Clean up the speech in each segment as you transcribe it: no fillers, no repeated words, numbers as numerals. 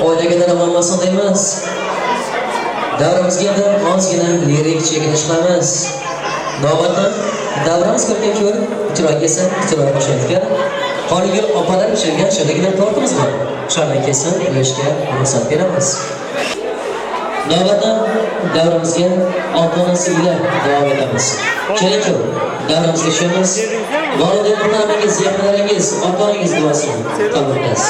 Oilaga dam olmasin deymiz. Davramizga endi ozgina lirik chekinish qilamiz. Navbatdan davramiz ko'rgan ko'r, ijro kelsin, ijro qo'shayotgan Qorgul opalar pishirgan shirinligina tortimiz bor. Shulardan kelsin, ulashga ruxsat beramiz. Navbatdan davramizga ota-onasi ila davom etamiz. Keling, davramizga tushamiz. Voliday muhtaramingiz, yaqinlaringiz, ota-onangiz duosini qabul qilasiz.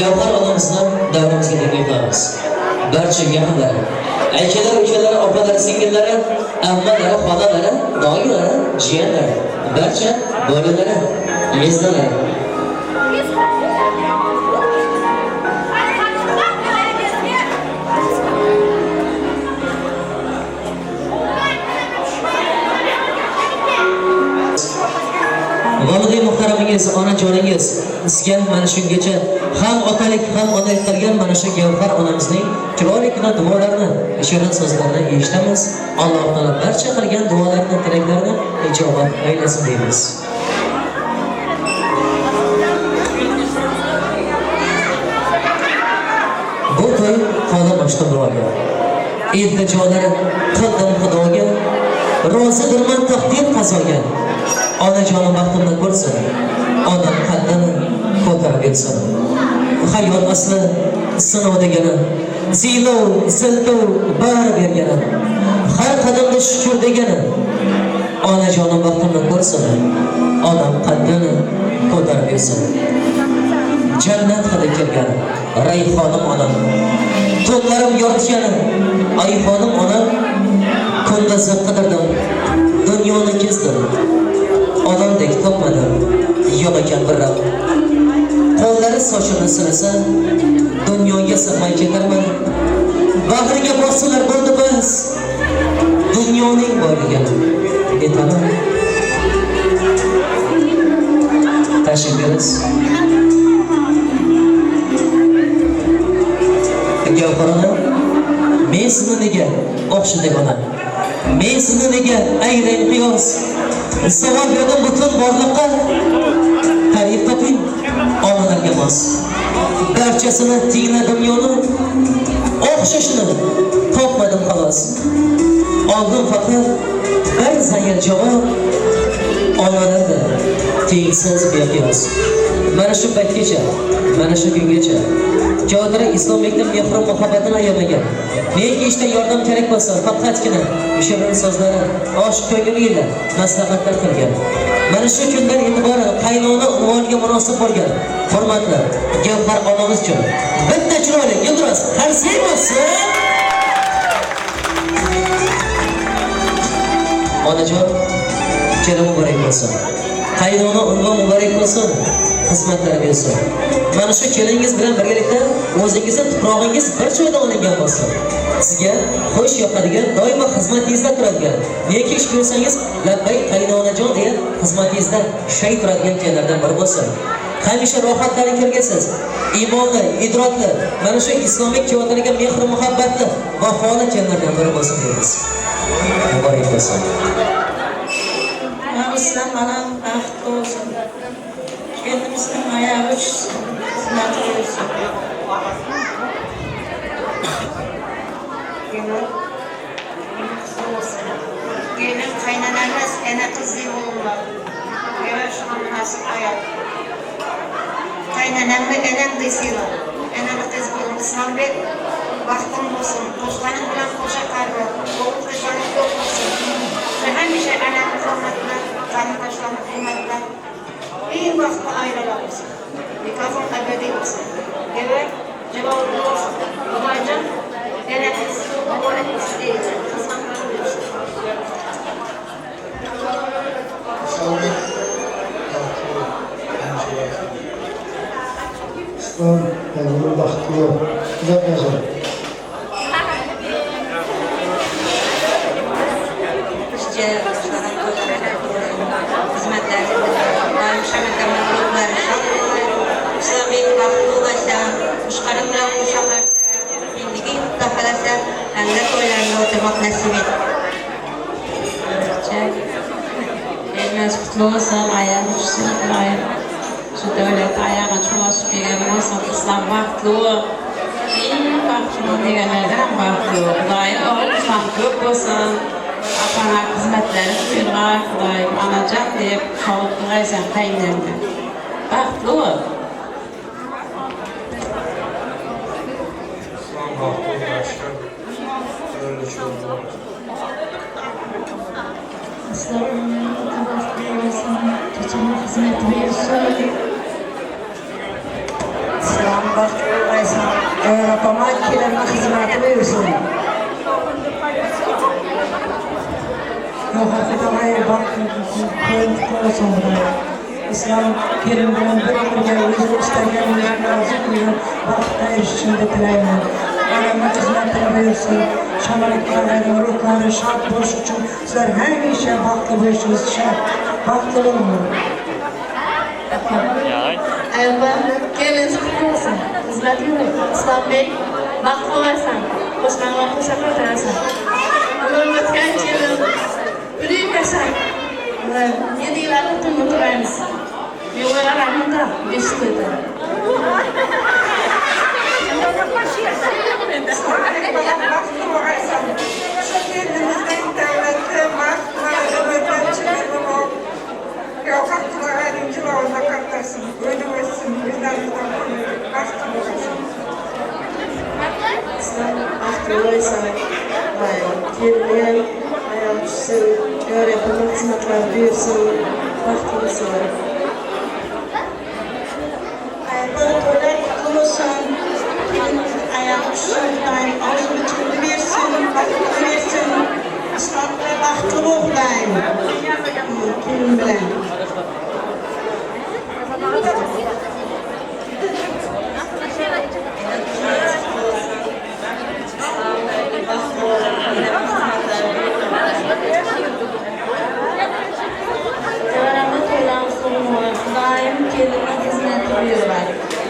Gavhar onamizni davramizga taklif qilamiz. Barcha yaqinlari, akalar, ukalar, opalar, singillari, ammalari, xolalari, doyilari, jiyanlari, barcha bolalari, meznalari. Voliday muhtaramingiz, onajoningiz sizga mana shungacha ham otalik, ham onalik qilgan mana shu gavhar onamizning chiroyligina duolarini, shirin so'zlarini eshitamiz. Alloh taolo barcha qilgan duolarini, tilaklarini ijobat aylasin deymiz. Bu to'y qo'lim ochdim duoga. Iltijolari qildim Xudoga. Rozidirman taqdir qazoga. Onajonim baxtimni ko'rsin. Onam qaddini ko'tarib bersin. Hayot asli sinov degani, ziynov, siltov bari bergani. Har qadamda shukur degani. Onajonim baxtimni ko'rsin. Onam qaddini ko'tarib bersin. Jannat hidi kelgan rayhonim onam. Tunlarim yoritgani ayhonim onam. Kunduzi qidirdim, dunyoni kezdim. Onamdek topmadim, yo'q ekan bir rab. Qo'llari sochimni silasa, dunyoga sig'may ketarman. Bag'riga bossalar bo'ldi bas. Dunyoning boyligini yetaman. Tashrif buyurasiz. Gavhar ona, men sizni nega o'xshadik ona? Men sizni nega aylang qiyos? Savol berdim butun borliqqa. Ta'rif toping onalarga mos. Barchasini tingladim yo'li, o'xshashini topmadim xolos. Oldim faqat bir zayil javob. Onalarda tengsiz beqiyos. Mana shu paytgacha, mana shu kungacha Javohir Islombekning mehr muhabbatini ayamagan. Menga ishda yordam kerak bo'lsa, faqatgina shirin so'zlari, oshiq ko'ngil ila maslahatlar qilgan. Mana shu kundan e'tiboran qaynona unvoniga munosib bo'lgan hurmatli Gavhar onamiz uchun bitta chiroyli gulduros qarsak bo'lsin. Onajon, kelin muborak bo'lsin. Qaynona unvon muborak bo'lsin. Xizmatlari bersin. Mana shu keliningiz bilan birgalikda o'zingizni tuprog'ingiz bir joydan olingan bo'lsin. Sizga xush yoqadigan, doimo xizmatingizda turadigan, neki ish buyursangiz, labbay qaynonajon deya xizmatingizda shay turadigan kelinlardan biri bo'lsin. Hamisha rohatlarni ko'rgansiz. Iymonli, idrokli, mana shu islomiy kiyotlarga mehr muhabbatli, vafoli kelinlardan biri bo'lsin deymiz. Muborak bo'lsin. Islam anam baxtli olsun. Kendimizin ayağı uçsun, hizmeti olsun. Gelin kızı olsun. Gelin kaynanamız ene kızı olmalı. Evet şuna münasip hayat. Kaynanamı enem desiyle. Enemi kız bolun İslam bek. Baktın olsun. Koşkanın bilen koşa karı. Oğul kızların yok olsun. Ve hemşe anamı hürmetine, karındaşlarını hürmetine. En bahtlı aileler olsun. Nikahın ebedi olsun. Evet, cevabı olsun. Babacan, ene kız, baba etmesi değil. Hizmetleri olsun. İslamiyet bahtlı hemşire. İslam Allah'ın. Bagtly bol. Uzak ýaşa. Çiçe başlanan toýlar hizmetler Daim şamaklarına ruhlar şad bolar. Islambek bagtly bolarsan, muşkaryň bilen guşaklarda, Endigi Huda halasa, äňňä toýlarynda oturmak nasip et. Çiçek, Gelmez kutly bolsun, aýagy düşsün Hudaýym. Şu döwlet aýaga çolaşyp gelen bolsun, Yslam bagtly bol. Iň bagtly diýenlerdenem bagtly bol. Hudaýyň ogul Yslam köp bolsun. Ataňa hyzmatlaryň buýurgaý Hudaýym Anajan diýip kabul kylgaýsaň kaýynlaňdan. Bagtly bol. Islam bagtly ýaşa. Ömrüň uzyn bolsun. Islam ömrüň bagtly bolsun. Çeçeniň hyzmaty buýursun. Islam bagtly bolgaýsaň, Ýewropama kelenme hyzmaty buýursun. Ýokarky Hudaýa bagtly toýuň gutly bolsun Hudaýa. Islam gelin bilen bir ömürge özüň istegan özüň arzuw kylgan bagtga erişişiňdi tileýmen. Aramyň hyzmatyny buýursun. Şamalek agaýyň ruhlary şat bolşy üçin sizler hemişe bagtly bolşuňyz şart. Bagtly boluňlar. Aýallar gelin gutly bolsun. Hyzmat güni Islambek bagtly bolarsaň. Goşmaňa goşa goşarsaň. Ömür ötgänçe ýyl Gülüp ýaşa. Ýedi ýyl alyp oturarys. Miwe aramyzda beşikde. Aýallar toýlar gutly bolsun. Gelin aýagy düşsün Hudaýym arzuwyny çykyny bersin, bagtyny bersin. Yslam bilen bagtly bol Hudaýym. Gelin bilen. Töweregine toýlaň sowmagy, Hudaýym keline hyzmet buýurgaý.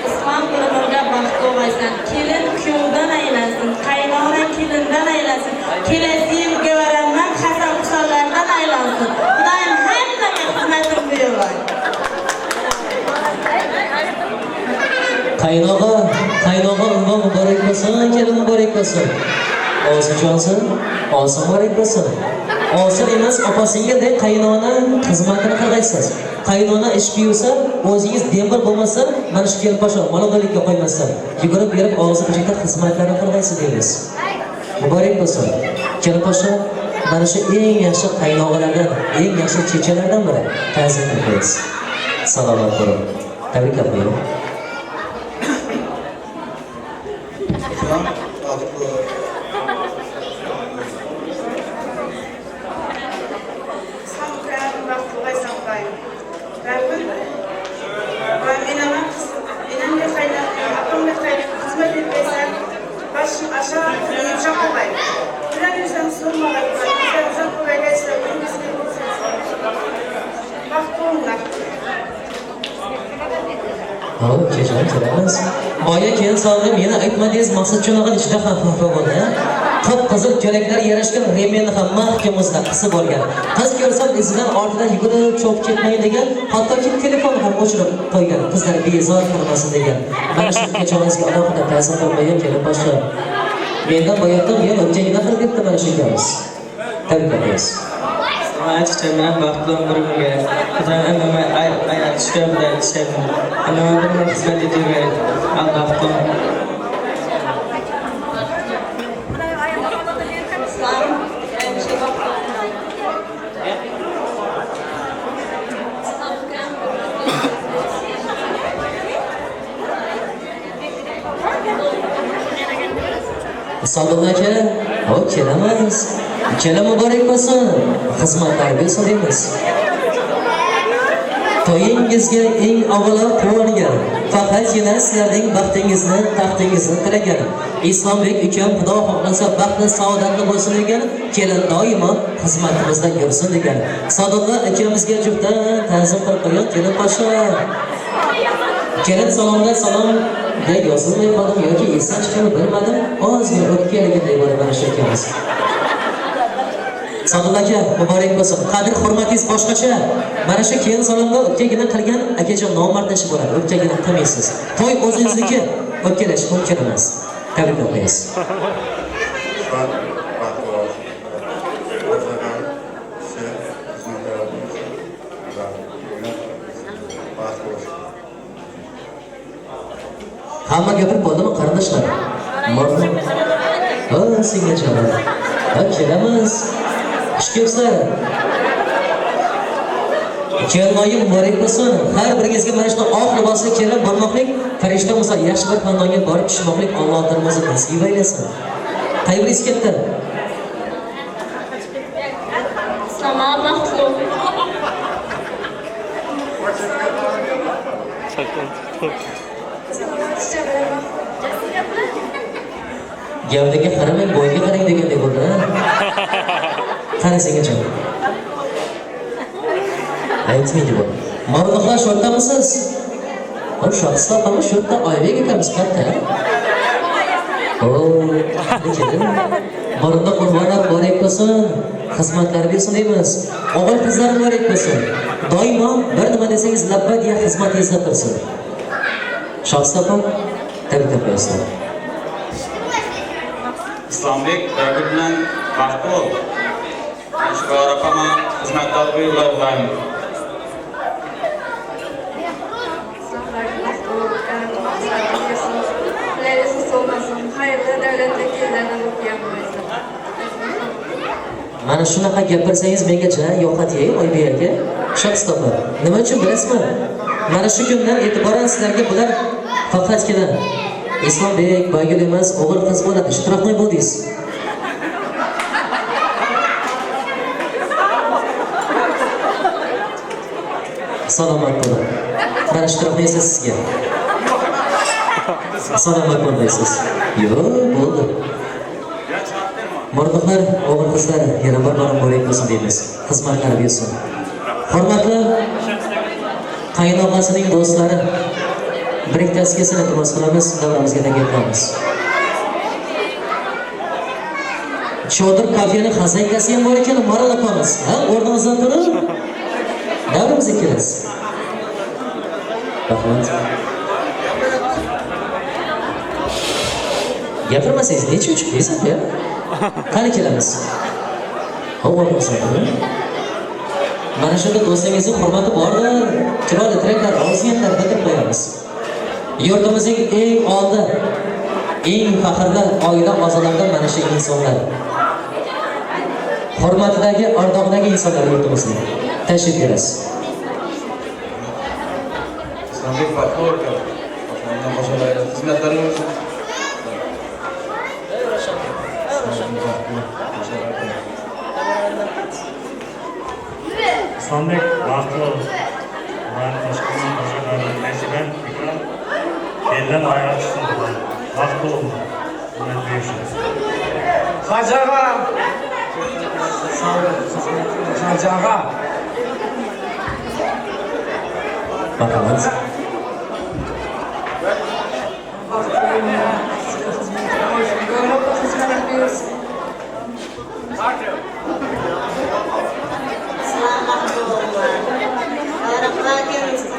Yslam bir ömürge bagtly bolaýsaň. Kelin küýewden aýlansyn, kaýynogna kelinden aýlansyn, kelesi ýyl göwerenden Hasan Husanlardan aýlansyn. Hudaýym hemmäňe hyzmetini buýurgaý. Kaýynoga, kaýynoga ynma mübarek bolsun, kelin mübarek bolsun. Ozi jonsin, ozi mübarek bolsun. Oson emas opa-singilday qaynona xizmatini qilg'aysiz. Qaynona ish buyursa, o'zingiz demir bo'lmasa, mana shu kelin-poshsha malodalikka qo'ymasdan yugurib berib og'zi burchakda xizmatlarni qilg'aysiz deymiz. Muborak bo'lsin. Kelin-poshsha mana shu eng yaxshi qaynog'alardan, eng yaxshi chechalardan biri. Ta'zim qilib qo'yasiz. Salomat bo'ling. Tabriklab qo'ying. Islam bagtly bol. Islam bagtly bolaýsaň Hudaýym. Rabbim Hudaýym eneme enemge kaýnatma apamga kaýnatma hyzmat etmeýsen başyň aşak ýumşak bolaý. Güler ýüzden solmagaý Hudaýym bizden uzak bolaýgaýsa öýüňizde bolsun. Bagtly boluňlar. Ho, kechirib kelamiz. Boya kelin soldim, yana aytmadingiz, Maqsadjon og'a juda ham xafa bo'ldi. Qip-qizil ko'ylaklar yarashgan remenni ham mahkam o'zida qisib olgan. Qiz ko'rsam izidan ortidan yugurib chopib ketmayin degan, hattoki telefon ham o'chirib qo'ygan, qizlar bezor qilmasin degan. Mana shu kechongizga alohida ta'zim qilib qo'ygan kelin boshqa. Mendan boyatdan buyon o'pkagina qilib ketdi mana shu ukamiz. Tabriklaymiz. Maňa çiçek bilen bagtly ömür gerek. Hudaýym ömrüme aýak düşer Hudaý düşerdim. Ömrüme bir ömür hyzmat ediw gerek. Al bagtly ömür. Sadulla aka, o kelamiz. Ikkala muborak bo'lsin. Xizmatlar bo'lsin deymiz. To'yingizga eng avvalo quvongan, faqatgina sizlarning baxtingizni, taxtingizni tilagan. Islombek ukam Xudo xohlasa baxtli, saodatli bo'lsin degan, kelin doimo xizmatimizda yursin degan. Sadulla akamizga juftdan ta'zim qilib qo'ygan kelin qo'shiq. Kelin salomda salom deb yozilmay qoldim yoki esdan chiqdimi bilmadim. Ozgina o'pkalaganday bo'ldi mana shu akamiz. Sadulla aka, muborak bo'lsin. Qadr hurmatingiz boshqacha. Mana shu kelin salomda o'pkagina qilgan akajon nomard ishi bo'ladi. O'pkagina qilmaysiz. To'y o'zingizniki, o'pkalash mumkin emas. Tabriklab qo'yasiz. Islam baxtli bo'lsin. Qo'shagan kishi xizmatlari bo'lsin. Va baxtli bo'lsin. Hamma gapirib bo'ldimi qarindoshlar? Bormi? Ha, senga jonim. Ha, kelamiz. Xush kelibsizlar. Kelinoyi muborak bo'lsin. Har biringizga mana shunday oq libosli kelin bo'lmoqlik, farishta misol yaxshi bir xonadonga borib tushmoqlik Allohning o'zi nasib aylasin. Qaybiringiz ketdi? Islom baxtli. Gavdaga qaramang, bo'yga qarang degandek bo'ldi, ha? Qara sengacha. Aytmaydi bu. Marvaxlar shu yerdamisiz? O Shohista opamiz shu yerda Oybek akamiz qayerda? O, kelin. Borinda qurbonlar muborak bo'lsin. Xizmatlari bersin deymiz. O'g'il qizlar muborak bo'lsin. Doimo bir nima desangiz labbay deya xizmatingizda tursin. Shohista opam, tabriklab qo'yasizlar. Islombek Baygul bilan baxtli bo'l. Shukor opama xizmatlar buyurlar. Hayırlı devletli kelin okuyamıyorsun. Mana shunaqa gapirsangiz mengacha yo'qotay Oybek aka. Shohista opa, nima uchun bilasizmi? Mana shu kundan e'tiboran sizlarga bular faqatgina Islombek, Baygul emas, o'g'il qiz bo'ladi. Shtrafnoy bo'ldingiz. Salomat bo'ling. Mana shtrafnoy esa sizga. Salomat bo'lmaysiz. Yo'q, bo'ldi. Murdiqlar, o'g'il qizlar yana bir bor muborak bo'lsin deymiz. Xizmatlari bersin. Hurmatli qaynog'asining do'stlari, bir ikkitasi kelsin iltimos qilamiz, davramizga taklif qilamiz. Chodir kafening xazaykasi ham bor ekan, Maral opamiz. Ha, o'rningizdan turib, davramizga kelasiz. Rahmat. Gapirmasangiz necha uchib kelasiz aka? Qani kelamiz? Ha, o'rningizdan turib. Mana shunda do'stingizning hurmati bordir. Chiroyli tilaklar, roziyanlar bildirib qo'yamiz. Yurtimizning eng oldi, eng faxrli oila a'zolaridan mana shu insonlar. Hurmatidagi, ardog'idagi insonlar yurtimizning. Tashrif buyurasiz. Islombek baxtli bo'l. Ondan boshqa xizmatlaring bo'lsin. Islombek baxtli ol. Ben Toshkentdan Toshkentdan Nasiban Ikrom kelindan oyog'i tushsin Xudoyim. Baxtli bo'linglar. Hurmat buyursin. Hacı ağa. Hacı ağa. Marhamat. Xizmat buyursun. İslam baxtlı olsunlar.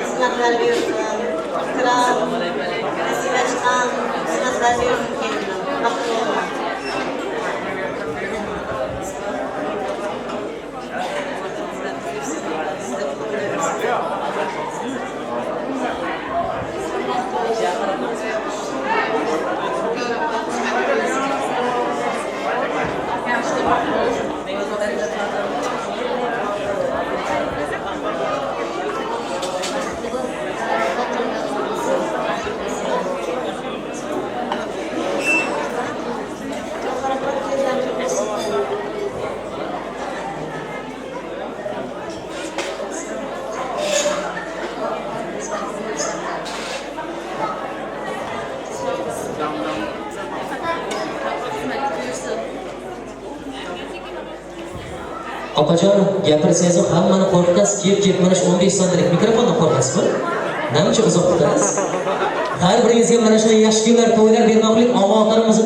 Xizmatlar buyursun. Ikram, Nasiba chiqqan xizmatlar buyursun kelinim. Baxtlı olun. Opajon, gapirsangiz hammani qo'rqitasiz. Kelib kelib mana shu 15 soniyalik mikrofondan qo'rqasizmi? Namuncha uzoq tutasiz? Har biringizga mana shunday yaxshi kunlar, to'ylar bermoqlik Alloh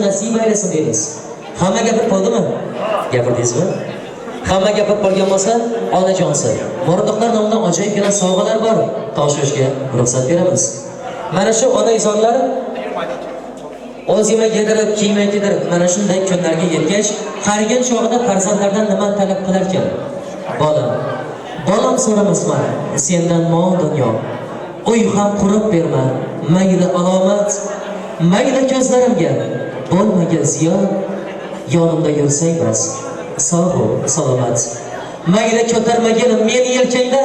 nasib aylasin deymiz. Hamma gapirib qo'ydimi? Gapirdingizmi? Hamma gapirib qolgan bo'lsa, onajonsi. Mo'rindiqlar nomidan ajoyibgina sovg'alar bor. Topshirishga ruxsat beramiz. Mana shu onaizorlar o'z yemak yedirib, kiymak kiydirib, mana shunday kunlarga yetgach, qarigan chog'ida farzandlardan nima talab qilarkan? Bolam, bolam so'ramasman sendan mol dunyo. Uy ham qurib berma, mayli alomat, mayli ko'zlarimga bo'lmagil ziyon, yonimda yursang bas, sog' salomat. Mayli ko'tarmagil meni yelkangda,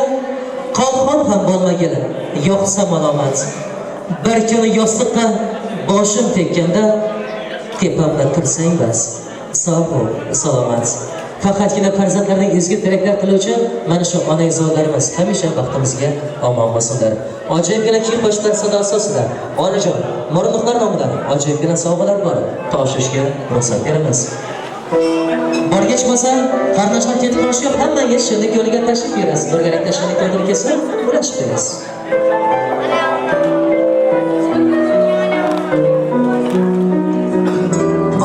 qalqon ham bo'lmagil, yo'qsa malomat. Bir kuni yostiqqa boshim tekkanda tepamda tursang bas, sog' salomat. Faqatgina farzandlarning ezgu tilaklar tiluvchi mana shu onaizorlarimiz hamisha baxtimizga omon bo'lsinlar. Ajoyibgina kuy qo'shiqlar sadosi ostida onajon, mo'rindiqlar nomidan ajoyibgina sovg'alar bor. Topshirishga ruxsat beramiz. Borgach bo'lsa, qarindoshlar ketib qolishi yo'q, hammangiz Shirinlik yo'liga tashrif buyurasiz. Birgalikda Shirinlik yo'lini kesib, ulashib berasiz.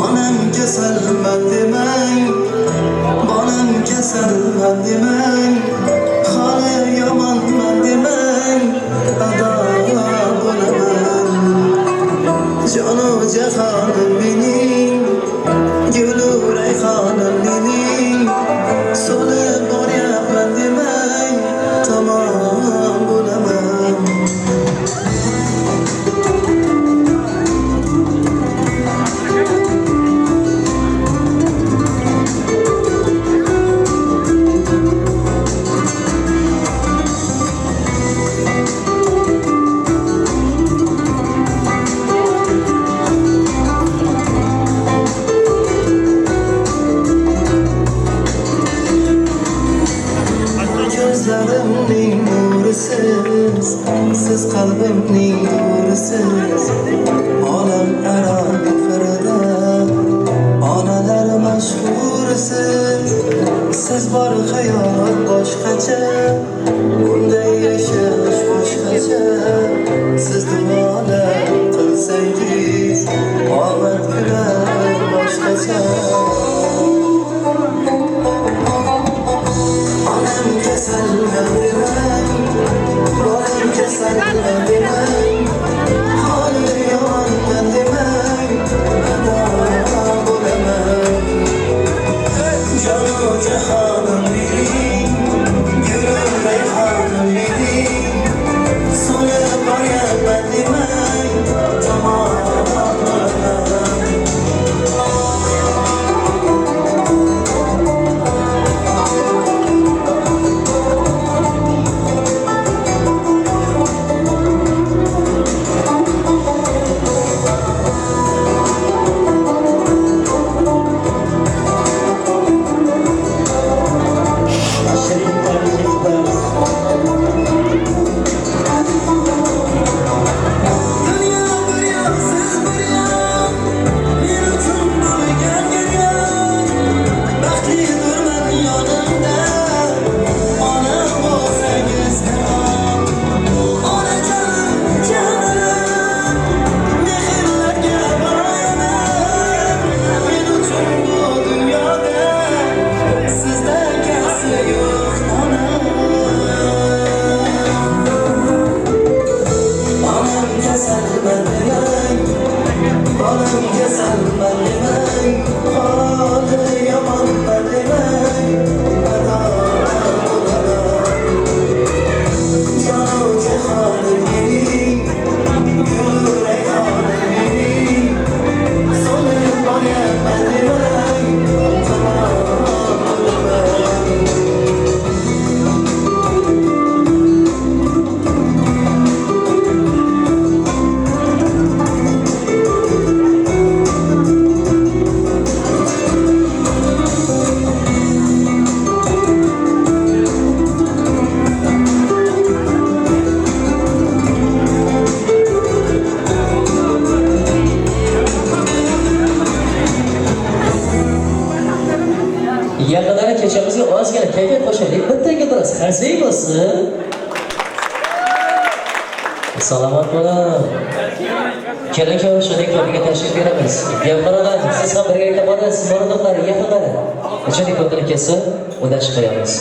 Onam kasalman demang, bolam kasalman demang, holi yomonman demang, ado bo'laman. Jonu jahonim mening, gulu rayhonim mening, so'lib boryapman demang, tamom bo'laman. Ko'zlarimning nurisiz, siz qalbimning nurisiz. Olam aro mehrida onalar mashhursiz. Siz bor hayot boshqacha, bunday yashash boshqacha. Siz duolar qilsangiz, omad kular boshqacha. Onam kasalman demang, bolam kasalman demang, holi yomonman demang, ado bo'laman. Jonu jahonim mening, gulu rayhonim mening, so'lib boryapman demang, tamom bo'laman. Yaqinlari kechamizga ozgina kayfiyat qo'shaylik. Bittaga biroz qarsak bo'lsin. Salomat bo'ling. Kelin kuyov shuning ko'rkiga tashrif buyuramiz. Gavhar siz ham birgalikda borasiz, mo'rinoqlari, yaqinlari. Shuning ko'rkini kelsin, undan chiqamiz.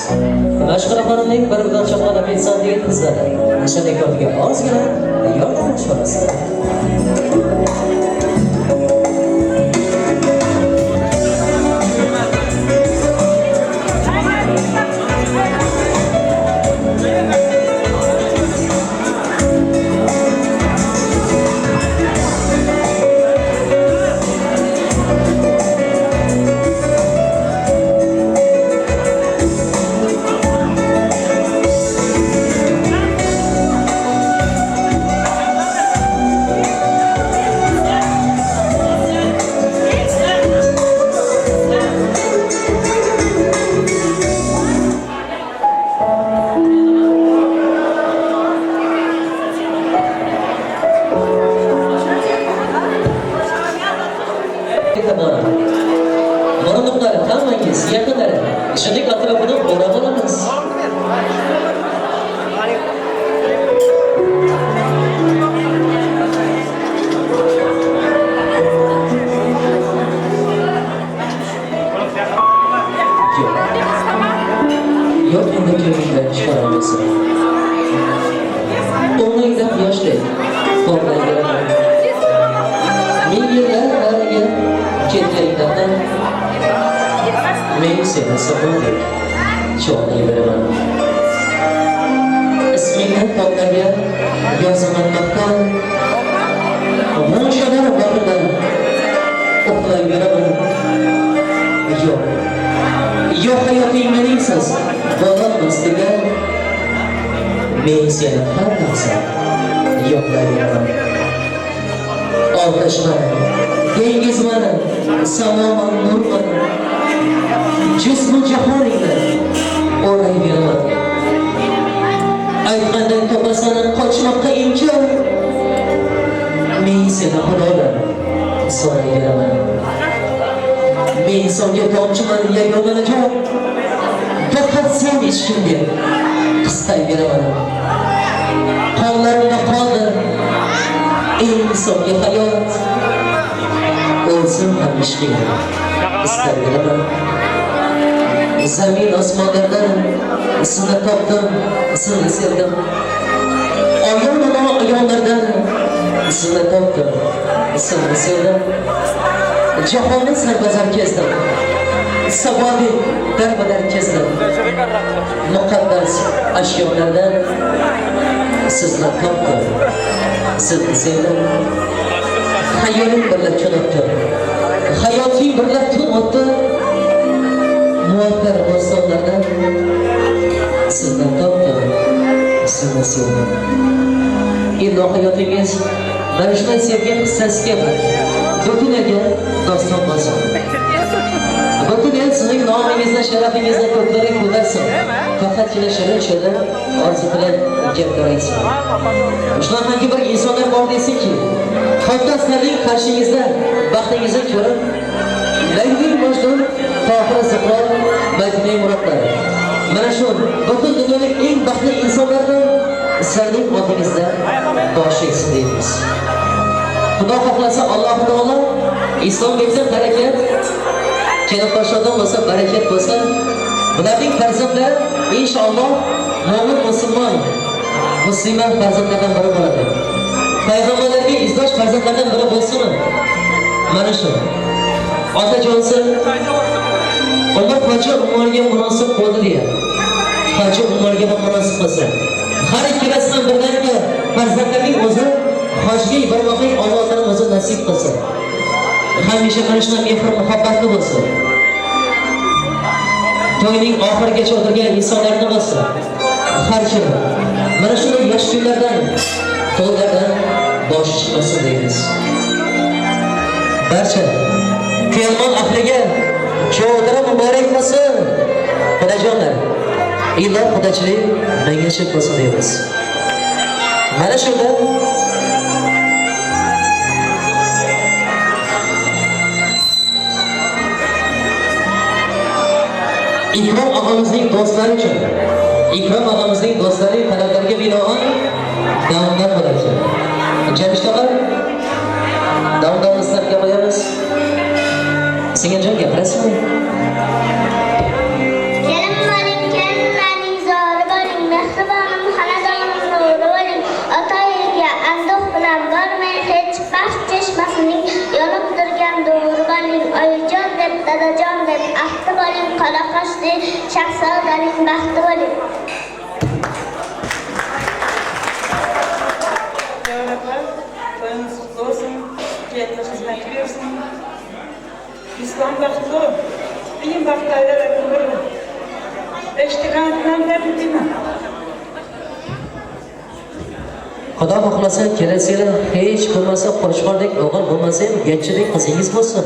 Mashhur xonimning bir bilan cho'qlanib inson degan qizlari. Shuning ko'rkiga ozgina yordam qo'shamiz. Boradi. Mo'rinoqlari hammangiz yaqinlari shuning atrofini o'rab olamiz. Yo'q. Yo'q endi ko'ngildan chiqarolmaysan. O'ngingda quyoshli, porlayveraman. Ming yillar nariga ketganingdan men seni sog'indik, chog'layveraman. Ismingni tog'larga yozaman maqtov, g'unchalar bag'rida uxlayveraman. Yo'q, yo'q hayoting meningsiz bo'lolmas degan men seni har lahza yo'qlayveraman. Otashman, dengizman, samoman, nurman, jismu jahoningni o'rayveraman. Aytgandan topasan qochmoqqa imkon, men seni Xudodan so'rayveraman. Men insonga tomchiman yagona najot, faqat sen ichgin deb qistayveraman. Qonlarimda qoldi eng so'nggi hayot, o'lsam ham ishqingni istayveraman. Zamin osmonlardan seni topdim, seni sevdim. Oyon olo ayollardan seni topdim, seni sevdim. Jahonni sarbazar kezdim. Sabodek darbadar kezdim. Muqaddas ashyolardan sizni topdim, sizni sevdim. Hayolim birla kun o'tdi. Hayoting birla tun o'tdi. Muattar bo'stonlardan sizni topdim, sizni sevdim. Illo hayotingiz mana shunday sevgi qissasiga bir butun elga doston bo'lsin. Butun el sizning nomingizni, sharafingizni ko'klarga ko'tarsin. Faqatgina shirin shirin orzu bilan gapiraysin. Shunaqangi bir insonlar bor desinki, hatto sizlarning qarshingizda baxtingizni ko'rib, Layli Majnun, Tohir Zuhro, Majnun Murodlar. Mana shu butun dunyoning eng baxtli insonlaridan sizlarning oldingizda bosh egsin deymiz. Xudo xohlasa Alloh taolo Islom bersa barakat, kelin qo'shilgan bo'lsa barakat bo'lsa, bularning farzandlari inshaalloh mo'min musulmon, musulmon farzandlardan biri bo'ladi. Payg'ambarlarga izdosh farzandlardan biri bo'lsin. Mana shu. Otajonsi Umar hoji umorga munosib bo'ldi deya. Hoji umorga ham munosib bo'lsa. Har ikkalasi ham birdaniga farzandlarning o'zi hojga bormoqlik Alloh taolo o'zi nasib qilsin. Hamisha mana shunday mehr muhabbatli bo'lsin. To'yning oxirigacha o'tirgan insonlarni bo'lsin. Har kim mana shunday yosh kunlardan, to'ylardan boshi chiqmasin deymiz. Barcha Kelmon ahliga chodiri muborak bo'lsin. Xudojonlar, iloh xudochilik menga bo'lsin deymiz. Mana shunda Ikrom og'amizning do'stlari uchun, Ikrom og'amizning do'stlarining talablariga binoan damdan bo'lar ekan. Jamshid og'a, damdamni sizlarga qo'yamiz. Singiljon, gapirasizmi? Kelin bo'ling, kelinlarning zori bo'ling, mehribonim, xonadonim nuri bo'ling. Ota uyiga andoh bilan bormang hech, baxt chashmasining yonib turgan nuri bo'ling. Oyijon deb, dadajon deb ahdi bo'ling, qora qoshli shahzodaning baxti bo'ling. Döwletler, toýuňyz gutly bolsun, gelne hyzmat bersin. Islam bagtly, iň bagtly aýlar ömür. Eşdigandan berdim. Xudo xohlasa kelasi yili hech bo'lmasa qo'chqordek o'g'il bo'lmasa ham gachchidek qizingiz bo'lsin.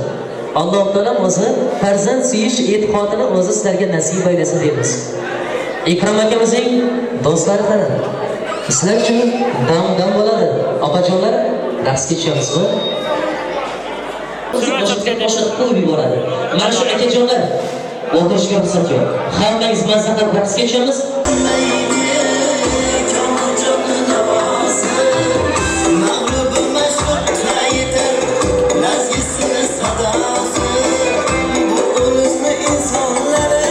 Alloh taolo o'zi farzand suyish e'tiqodini o'zi sizlarga nasib aylasin deymiz. Ikrom akamizning do'stlari qani? Sizlar uchun dam-dam bo'ladi. Opajonlar, raqsga tushamizmi? O'zi boshqa boshqa qo'yib yuboradi. Mana shu akajonlar, o'tirishga ruxsat yo'q. Hammangiz mazza qilib raqsga tushamiz. Mağlubu meşrukka yeter Nazgisini sadası. Bu uluslu insanları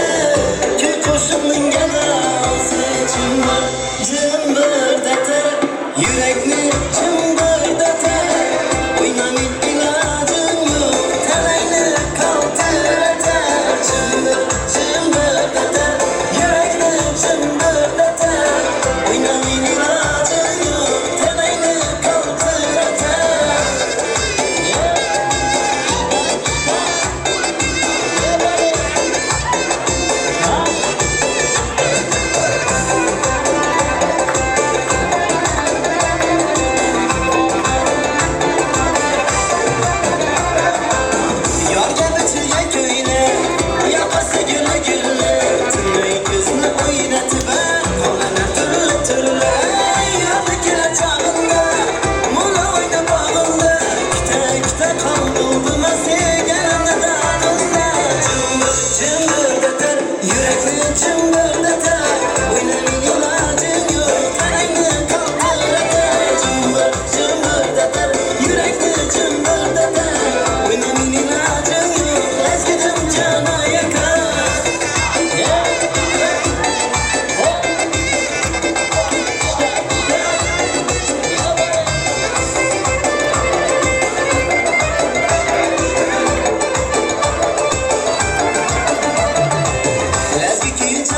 Köy qo'shiqning gadasi. Chimbir, chimbildatar Yurakni chimbildatar O'ynaning ilojim yo'q Tanangni qaltiratar. Chimbir, chimbildatar Yurakni chimbildatar O'ynaning ilojim yo'q Tanangni qaltiratar. Yorga bichilgan ko'ylak, yoqasi gulli gulli, tinmay ko'zni o'ynatib, qo'llanar turli turli. Yorni kelar chog'inda, mo'la o'ynab bog'inda, kuta kuta qoldim sevganimni dog'inda. Chimbir chimbildatar, yurakni chimbildatar, o'ynaning ilojim yo'q, tanangni qaltiratar. Chimbir chimbildatar, yurakni chimbildatar, o'ynaning ilojim yo'q, lazgidim jona yaqin. Lazgi kuyi.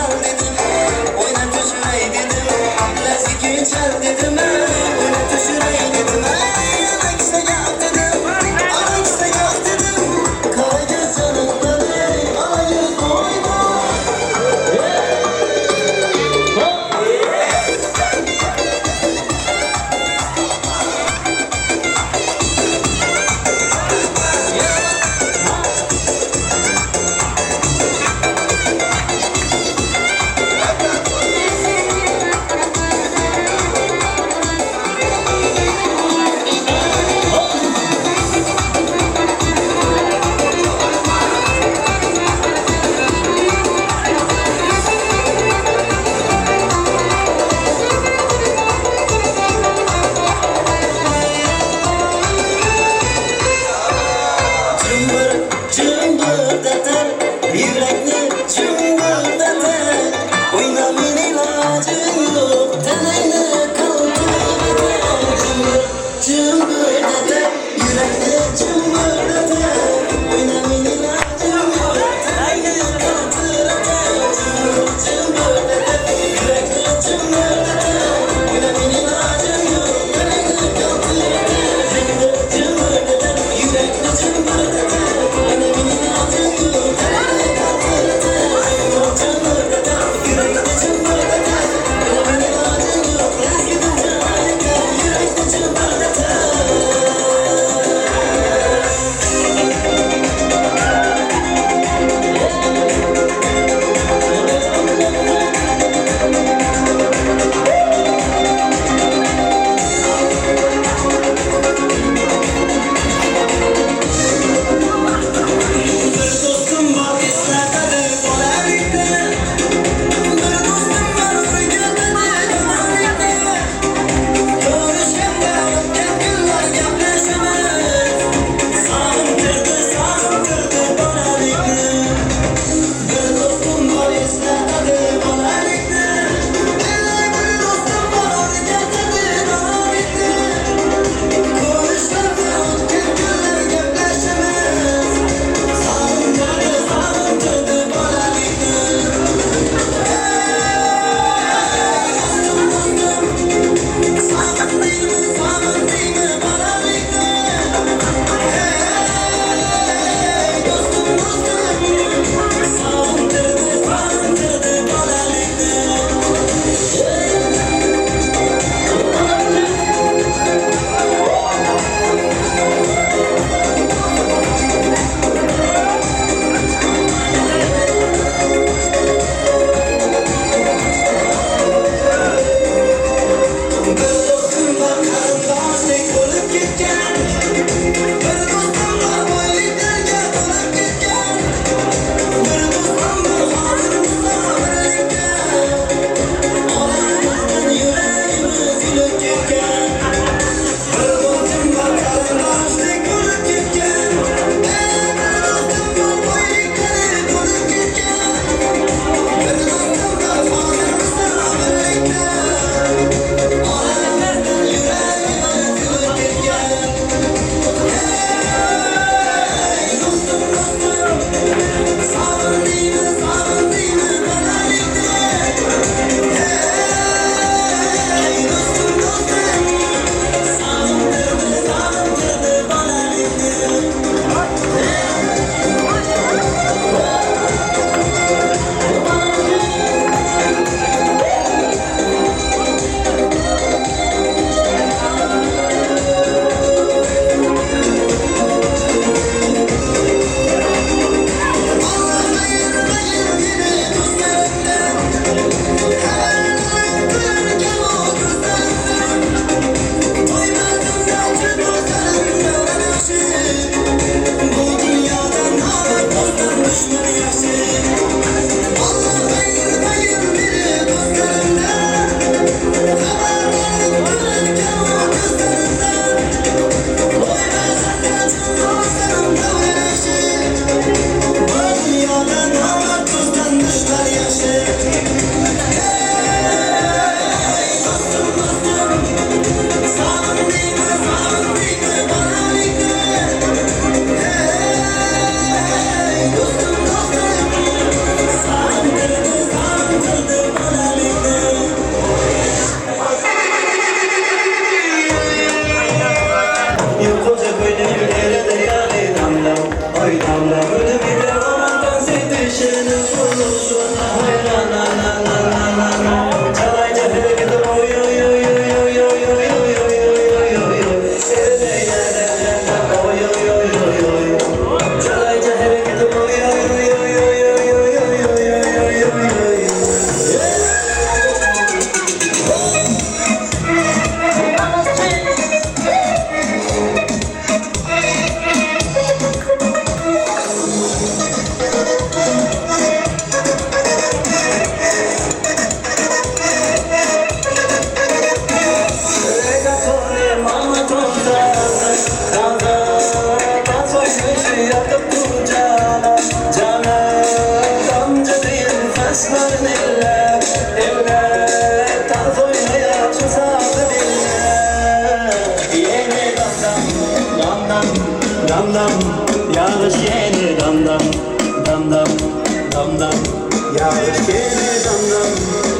Esmerin eller, eller Tans oýnaýar şu sazy diňläp Ýene dam-dam, dam-dam, dam-dam Ýagyş ýene dam-dam, dam-dam, dam-dam Ýagyş ýene dam-dam,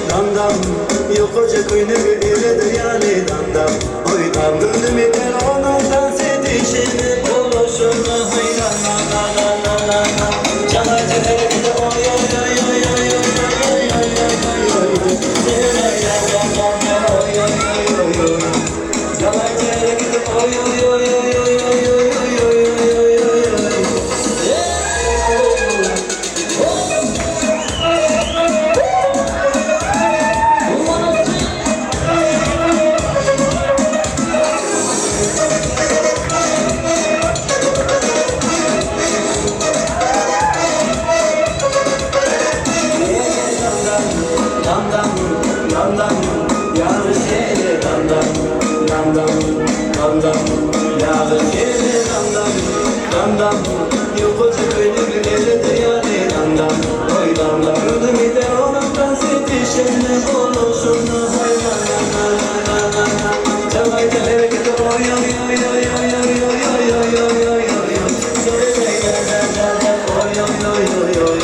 dam-dam Ýukaja köýnegi eredir ýaly dam-dam Oý dam Göwnüm ýeter onuň tans edişine Boluşyna haýran la-la-la-la-la-la Çalaja hereketi oý-oý-oý-oý-oý-oý-oý-oý-oý-oý-oý-oý Oý-oý-oý-oý-oý-oý-oý-oý Çalaja hereketi oý-oý-oý-oý-oý-oý-oý-oý-oý-oý-oý Dam-dam, dam-dam, ýagyş ýene dam-dam, dam-dam, dam-dam, ýagyş ýene dam-dam, dam-dam, ýukaja köýnekli eredir ýaly dam-dam, oý dam-dam. Göwnüm ýeter onuň tans edişine, boluşyna haýran la-la-la-la-la-la, çalaja hereketi oý-oý-oý-oý-oý-oý-oý-oý-oý-oý-oý-oý.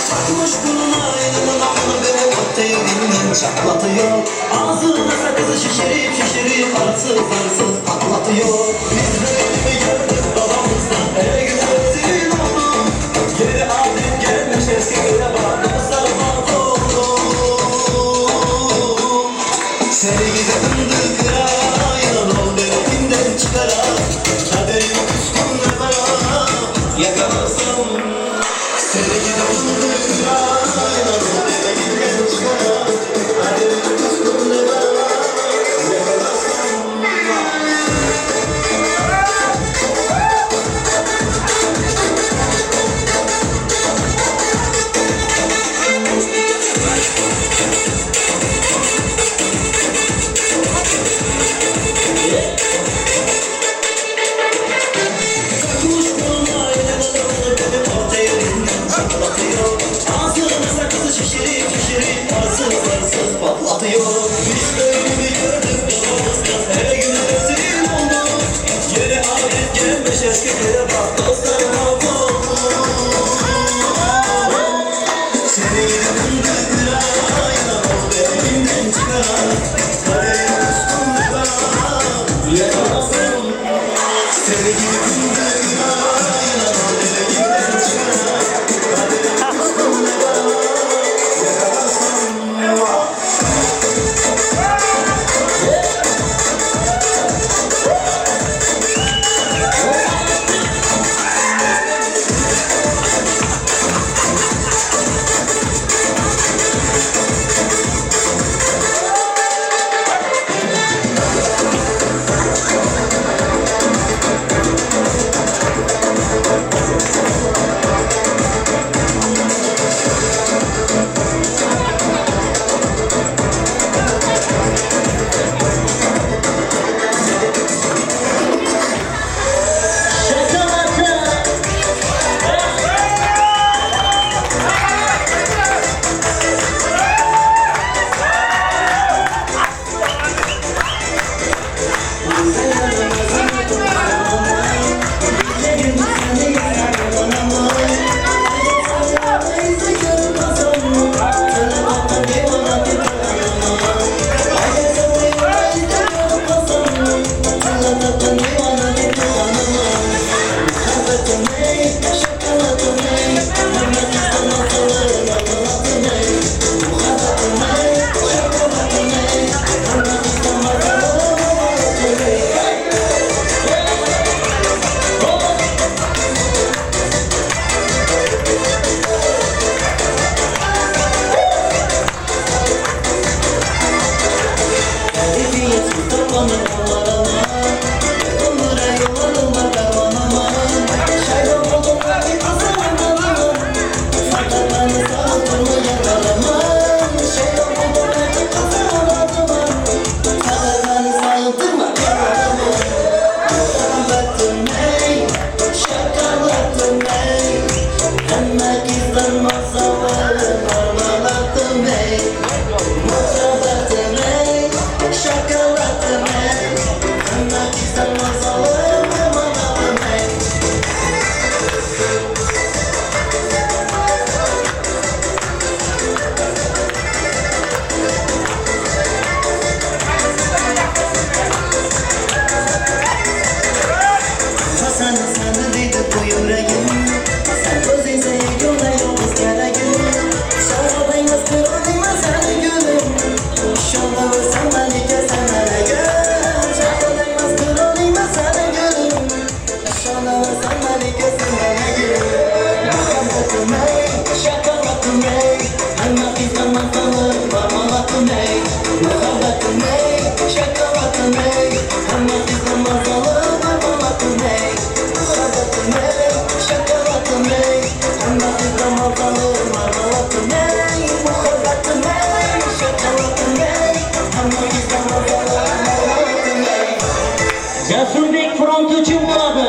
Takmış burnuna elinin amını beni orta yerinden çatlatıyor. Ağzına sakızı şişirip şişirip arsız arsız patlatıyor. Biz böyle mi gördük babamızdan her gün rezil olduk. Geri adet gelmiş eski güne bak dostlar mahvoldu. Seni gidi fındık kıran ol beni çıkaran. Kaderim üstümde bana yakalasam. Seni gidi fındık kıran ol beni çıkaran. Kaderim üstümde bana yakalasam. Takmış burnuna elin adamını beni orta yerinden çatlatıyor. Ağzına sakızı şişirip şişirip arsız arsız patlatıyor. Biz böyle mi gördük babamızdan her gün rezil olduk. Yeni adet gelmiş eskilere bak dostlar mahvoldu. Seni gidi fındık kıran ol elimden çıkaran. Kaderim üstümde bana yakalasın. Seni gidi fındık kıran ol elimden çıkaran. Kaderim üstümde bana yakalasın. Hamma qizdan mazali marmaladin ey. Muhabbatim ey, shokoladim ey. Hamma qizdan mazali marmaladin ey. Muhabbatim ey, shokoladim ey. Hamma qizdan mazali marmaladin ey. Jasurbek front uchun bo'ladi.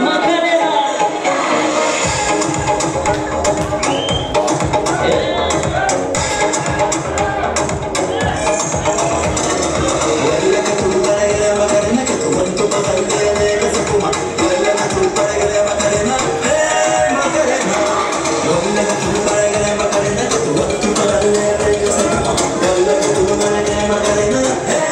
Makarena. Macarena,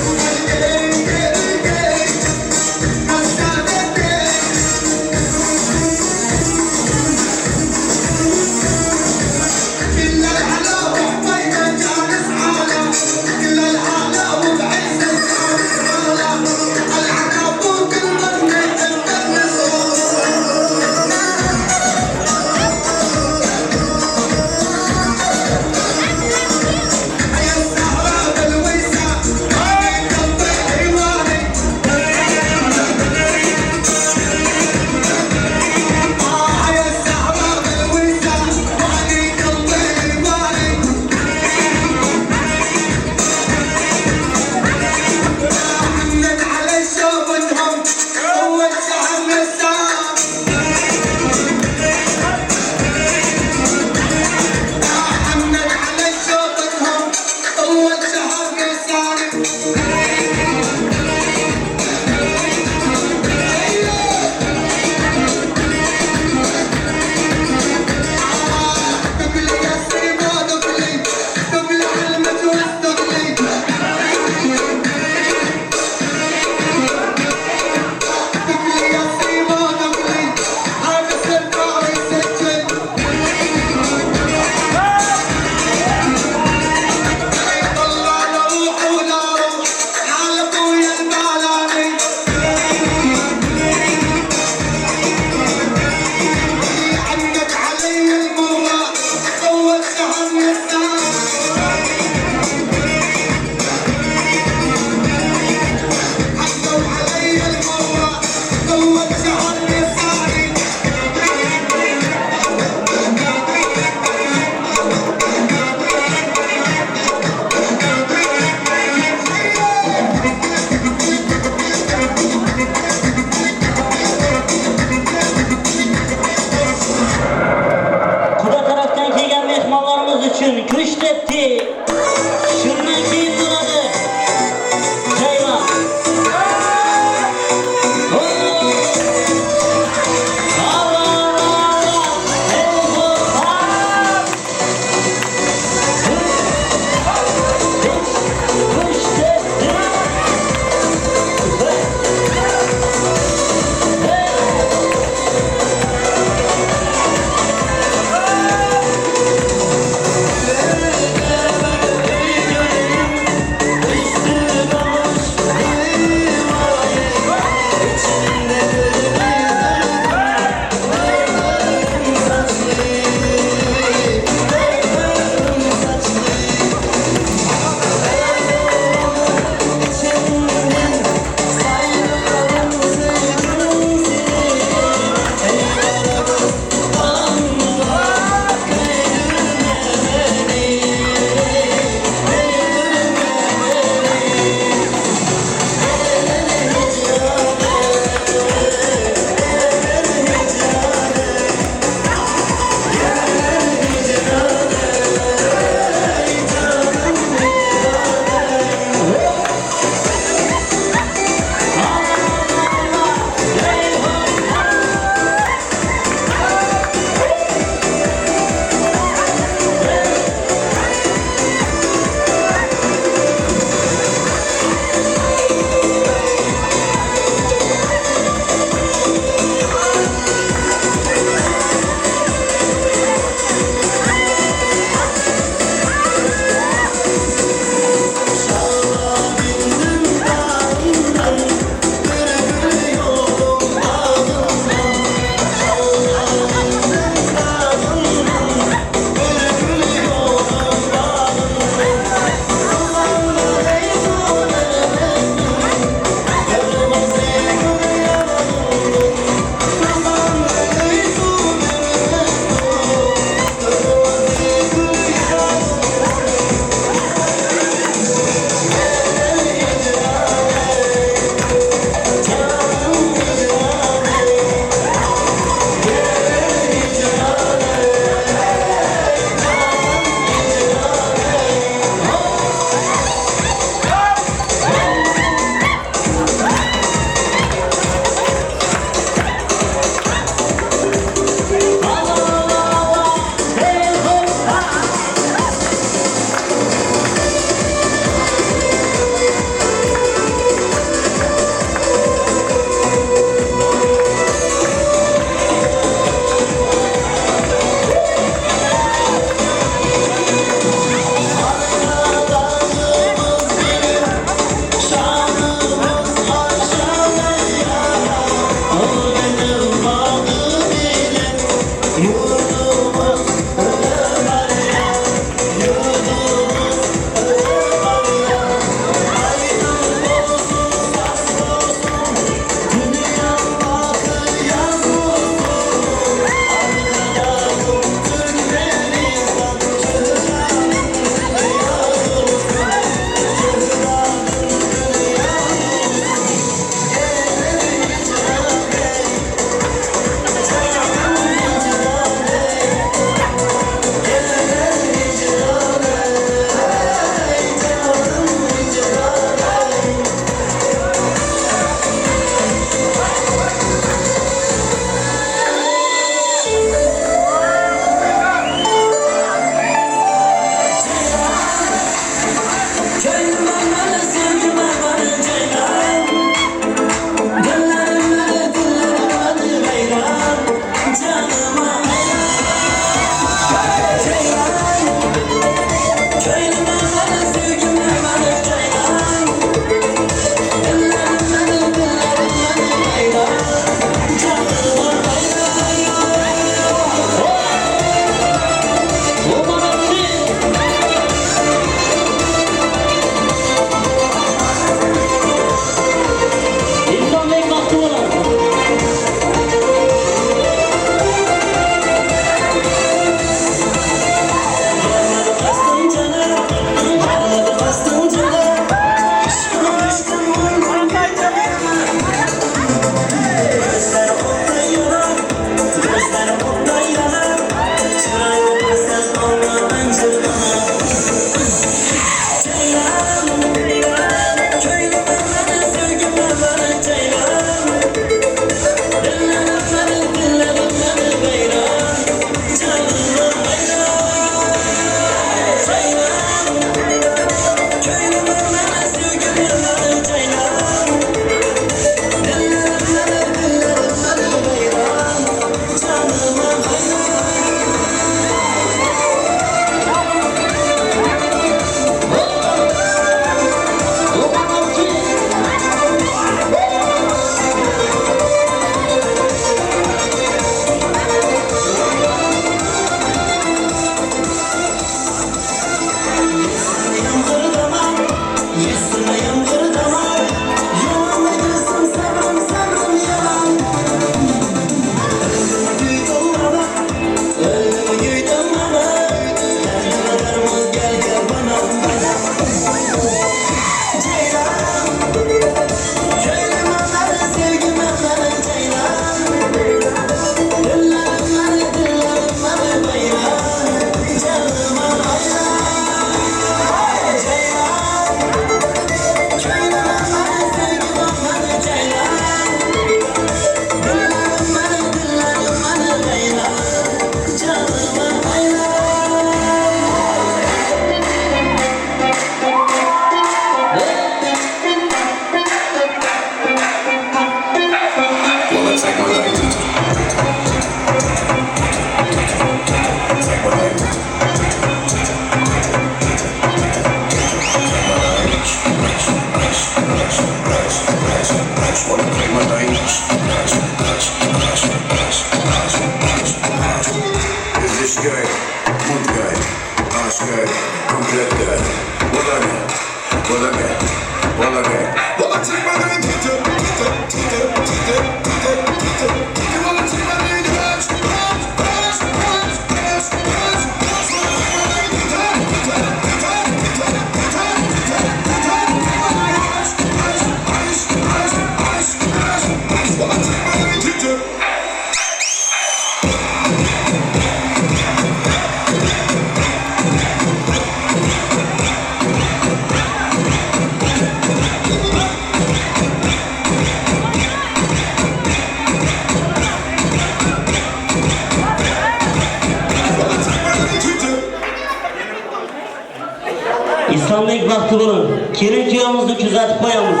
Baxtli boluň. Kelin kuyovimizni kuzatib qo'yamiz.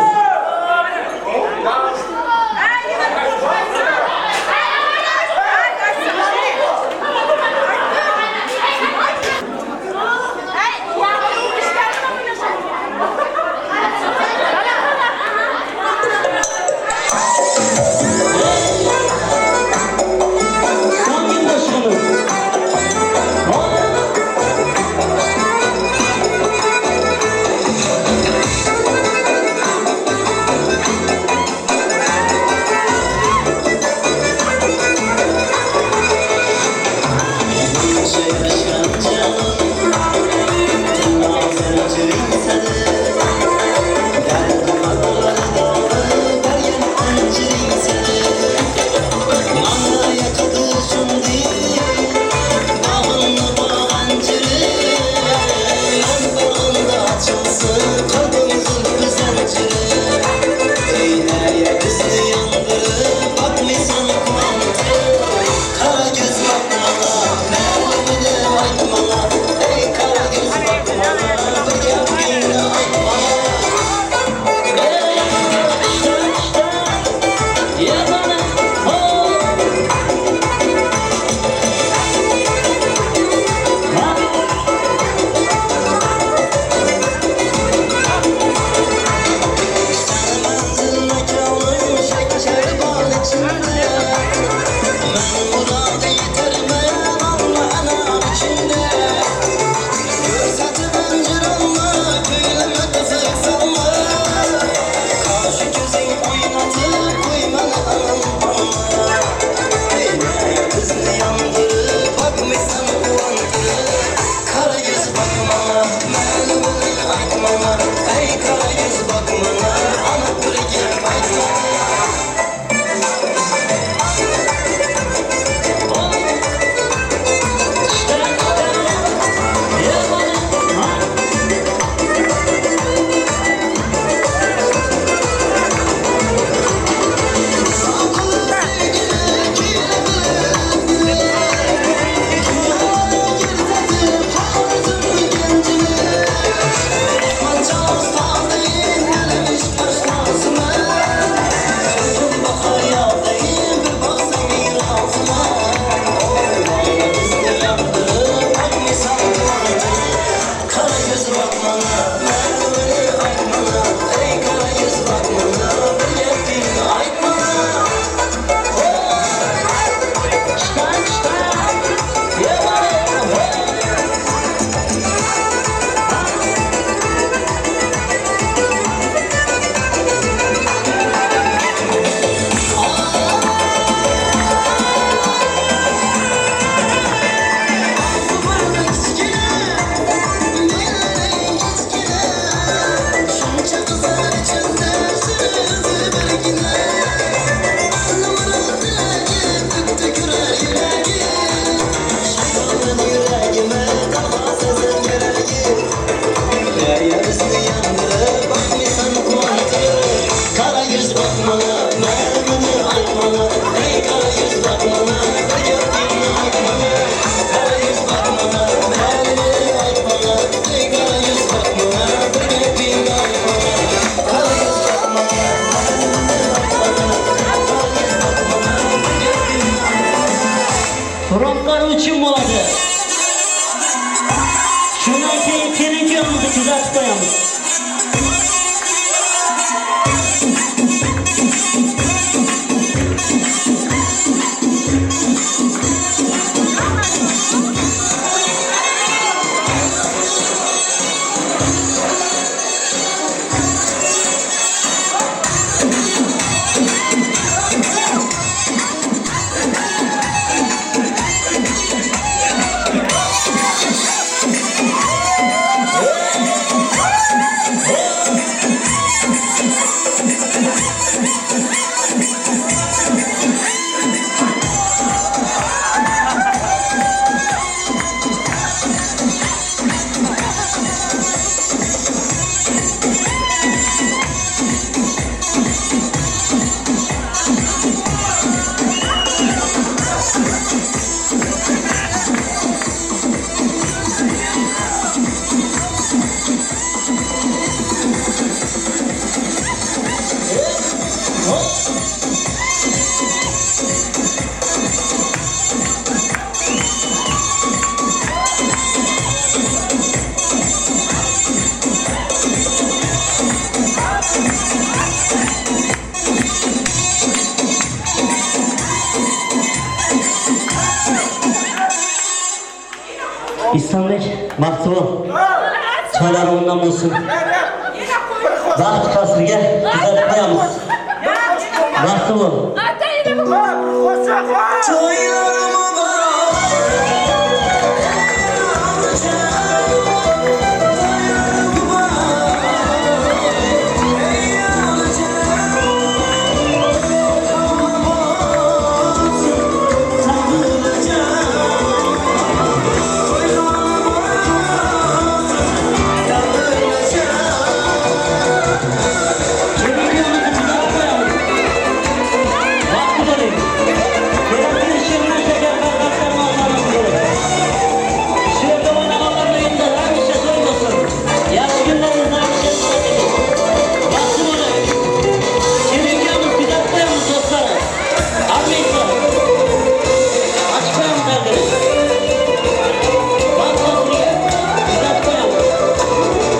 So'nggi qo'shig'imiz. Ro'mqar uchun bo'ladi. Shundan keyin kelin kuyovimizni kuzatib qo'yamiz. Islambek, baxtli bo'l. Choylaring undan bo'lsin. Baxt qasriga kuzatib qo'yamiz. Baxtli bo'l. Baxtli bo'ling. Kerakli shirin shakar farzandlar mavlonasi bo'ling. Shu yerda o'ynaganlarni endi hamisha to'y bo'lsin. Yaxshi kunlaringizni hamisha kuzatib. Baxtli bo'ling. Kelingamiz, kuzatib qo'yamiz do'stlar. Armiysa. Ochib qo'yamiz taqdirini. Baxt qasriga kuzatib qo'yamiz. Baxtli bo'ling.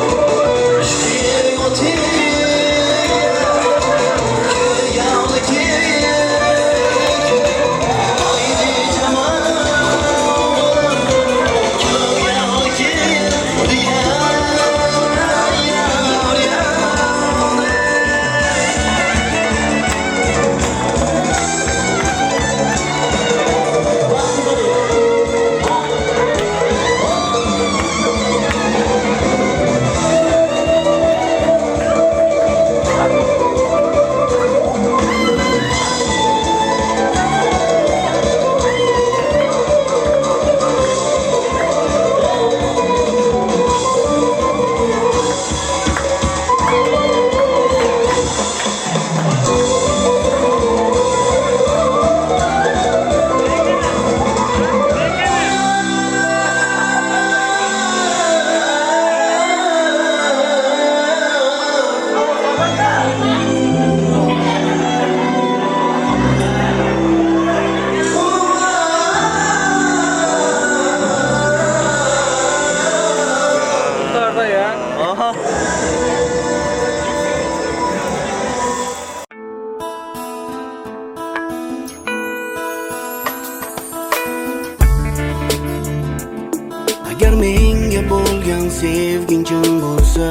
Agar menga bo'lgan sevging chin bo'lsa,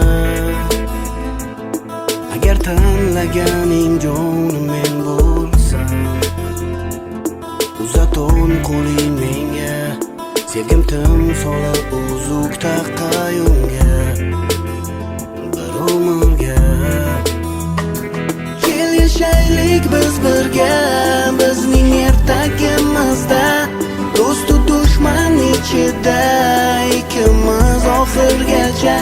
agar tanlaganing jonim men bo'lsam, uzat o'ng qo'ling menga, sevgim timsoli uzuk taqqay unga bir umrga. Kel yashaylik biz birga, bizning ertagimizda do'stu dushman ichida ikimiz oxirgacha.